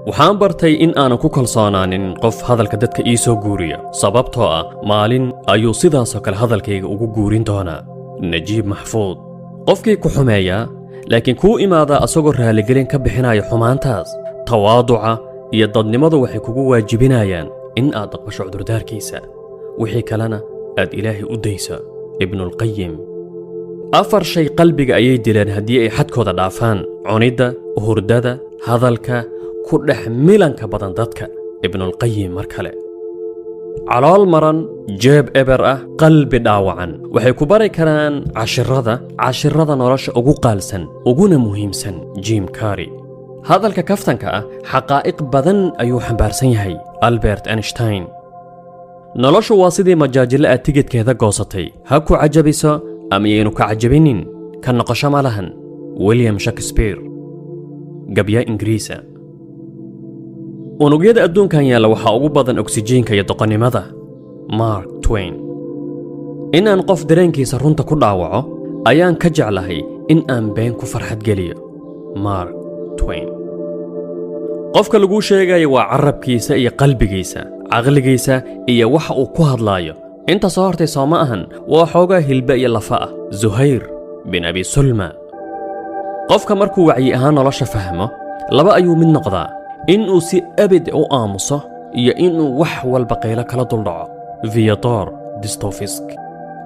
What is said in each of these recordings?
Waxaan bartay in aanan ku kalsoonaanin qof hadalka dadka ii soo guuriya, sababtoo ah maalin ayuu sidaasoo kale hadalkayga ugu guurin doonaa. Najiib Maxfuud. Qofkii ku xumeeyaa laakiin kuu imaadaa asagoo raaligelin ka bixinaya xumaantaas, tawaaduca iyo dadnimadu waxay kugu waajibinayaan in aad aqbasho cudurdaarkiisa, wixii kalena aad Ilaahay u dayso. Ibnulqayim. Afar shay qalbiga ayay dilaan haddii ay xadkooda dhaafaan: cunidda, hurdada, hadalka, ku dhex milanka badan dadka. Ibnulqayim mar kale. Calool maran, jeeb eber ah, qalbi dhaawacan waxay ku bari karaan cashirada nolosha ugu qaalsan uguna muhiimsan. Jim Carrey. Hadalka kaftanka ah xaqaa'iq badan ayuu xambaarsan yahay. Albert Einstein. Noloshu waa sidii majaajilo aad tigidhkeeda goosatay, ha ku cajabiso ama yaynu ka cajabinin, ka noqosho ma lahan. William Shakespeare, gabya Ingiriisa. Unugyada adduunkan yaalla waxaa ugu badan oksijiinka iyo doqonnimada. Mark Twain. Inaan qof dareenkiisa runta ku dhaawaco ayaan ka jeclahay in aan been ku farxad geliyo. Mark Twain. Qofka laguu sheegayo waa carabkiisa iyo qalbigiisa, caqligiisa iyo waxa uu ku hadlaayo. Inta soo hortay soo ma ahan, waa xoogaa hilbe iyo lafa ah. Zuhayr bin Abi Sulma. Qofka markuu wacyi ahaan nolosha fahmo, laba ayuu mid noqdaa: inuu si abid u aamuso iyo inuu wax walba qaylo kala duldhaco. Fyodor Dostoevsky.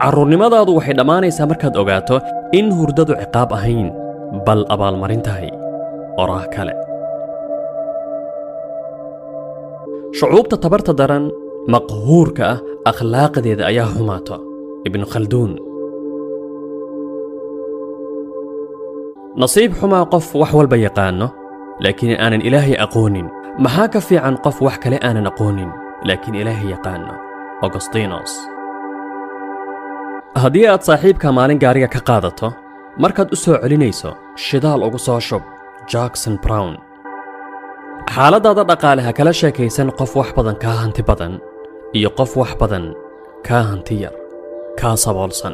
Carruurnimadaadu waxay dhammaanaysaa markaad ogaato in hurdadu ciqaab ahayn, bal abaalmarin tahay. Oraah kale. Shucuubta tabarta daran, maqhuurka ah, akhlaaqdeeda ayaa xumaato. Ibnu Khalduun. Nasiib xumaa qof wax walba yaqaano laakiin aanan Ilaahay aqoonin. Maxaa ka fiican qof wax kale aanan aqoonin laakiin Ilaahay yaqaano? Agostinos. Haddii aad saaxiibka maalin gaariga ka qaadato, markaad u soo celinayso shidaal ugu soo shub. Jackson Brown. Xaaladdaada dhaqaale ha kala sheekaysan qof wax badan kaa hanti badan iyo qof wax badan kaa hanti yar, kaa saboolsan.